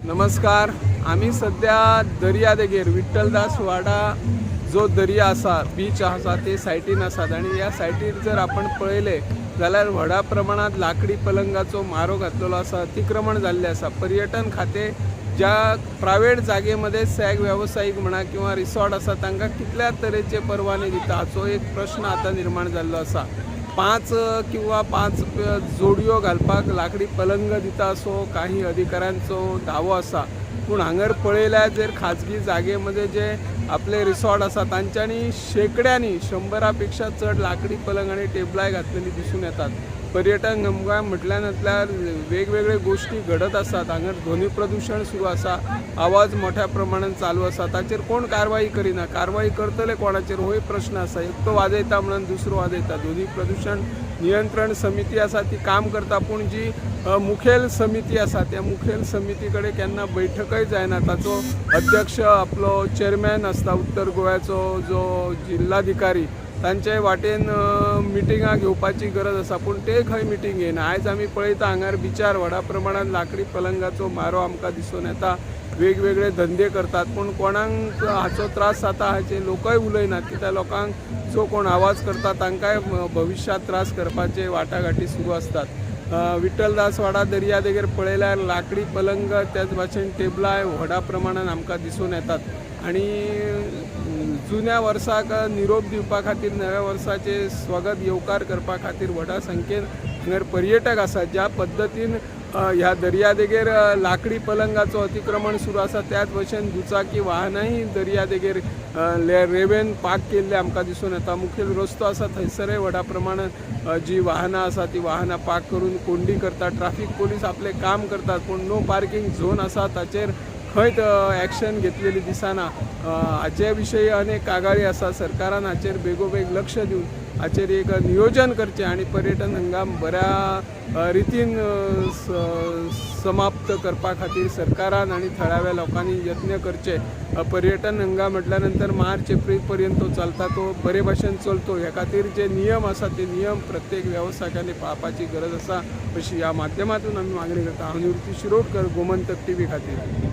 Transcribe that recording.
नमस्कार. आमी सध्या दर्यादेगेर विठ्ठलदास वाडा जो दर्या आसा, बीच आसा, ते सायटीन आसात आनी ह्या सायटीर जर आपण पळयलें जाल्यार व्हडा प्रमाणात लाकडी पलंगाचो मारो घातलेलो आसा, अतिक्रमण जाल्लें आसा. पर्यटन खातें ज्या प्रायवेट जागेमध्ये सॅग वेवसायीक म्हणा किंवा रिसॉर्ट आसा, तांकां कितल्या तरेचे परवाने दिता हाचो एक प्रश्न आतां निर्माण जाल्लो आसा. 5 किंवा 5 जोडयो घालपाक लाकडी पलंग दिता असो काही अधिकाऱ्यांचो दावो आसा, पूण हांगर पळयल्यार जर खाजगी जागेमध्ये जे आपले रिसॉर्ट आसा, तांच्यांनी शेंकड्यांनी, 100 पेक्षा चड लाकडी पलंग आनी टेबलांय घातलेली दिसून येतात. पर्यटन हंगाम म्हटल्या नंतर वेगवेगळे गोश्टी घडत आसात. हांगर ध्वनी प्रदूशण सुरू आसा, आवाज मोठ्या प्रमाणात चालू आसा. ताचेर कोण कारवाई करिना. कारवाई करतले कोणाचेर होय प्रश्न आसा. एकटो वाजयता म्हणून दुसरो वाजयता. ध्वनी प्रदूशण नियंत्रण समिती आसा, ती काम करता, पूण जी मुखेल समिती आसा, त्या मुखेल समिती कडेन केन्ना बैठकय जायना. ताचो अध्यक्ष आपलो चेअरमॅन आसता, उत्तर गोव्याचो जो जिल्हाधिकारी, तांचे वाटेन मिटिंगां घेवपाची गरज आसा, पूण ते खंय मिटींग घेयना. आयज आमी पळयता, हांगार बिचार व्हडा प्रमाणात लाकडी पलंगाचो मारो आमकां दिसून येता. वेगवेगळे धंदे करतात, पूण कोणाक हाचो त्रास जाता हाचे लोकय उलयनात, कित्याक लोकांक जो कोण आवाज करता तांकांय भविश्यांत त्रास करपाचे वाटाघाटी सुरू आसतात. विठ्ठलदास वाडा दर्यादेगेर पळयल्यार लाकडी पलंग, त्याच भाशेन टेबलांय व्हडा प्रमाणात आमकां दिसून येतात. आनी जुन्या वर्साक निरोप दिवपा खातीर, नव्या वर्साचे स्वागत येवकार करपा खातीर व्हडा संख्येन हांगर पर्यटक आसात. ज्या पद्दतीन ह्या दर्यादेगेर लाकडी पलंगाचो अतिक्रमण सुरू आसा, त्याच भशेन दुचाकी वाहनांय दर्यादेगेर रेवेन पार्क केल्ले आमकां दिसून येता. मुखेल रस्तो आसा, थंयसरय व्हडा प्रमाणात जी वाहनां आसा, ती वाहनां पार्क करून कोंडी करतात. ट्राफीक पोलीस आपलें काम करतात, पूण नो पार्किंग झोन आसा, ताचेर खंयच एक्शन घेतलेली दिसना. हाचे विशयी अनेक कागाळी आसा. सरकारान हाचेर बेगोबेग लक्ष दिवन हाचेर एक नियोजन करचें आनी पर्यटन हंगाम बऱ्या रितीन समाप्त करपा खातीर सरकारान आनी थळाव्या लोकांनी यत्न करचे. पर्यटन हंगाम म्हटल्या नंतर मार्च एप्रील पर्यंत तो चलता, तो बरे भाशेन चलतो ह्या खातीर जे नियम आसा, ते नियम प्रत्येक वेवसायिकांनी पाळपाची गरज आसा, अशी ह्या माध्यमातून आमी मागणी करता. हांव निवृत्ती शिरोडकर, गोमंतक टीव्ही खातीर.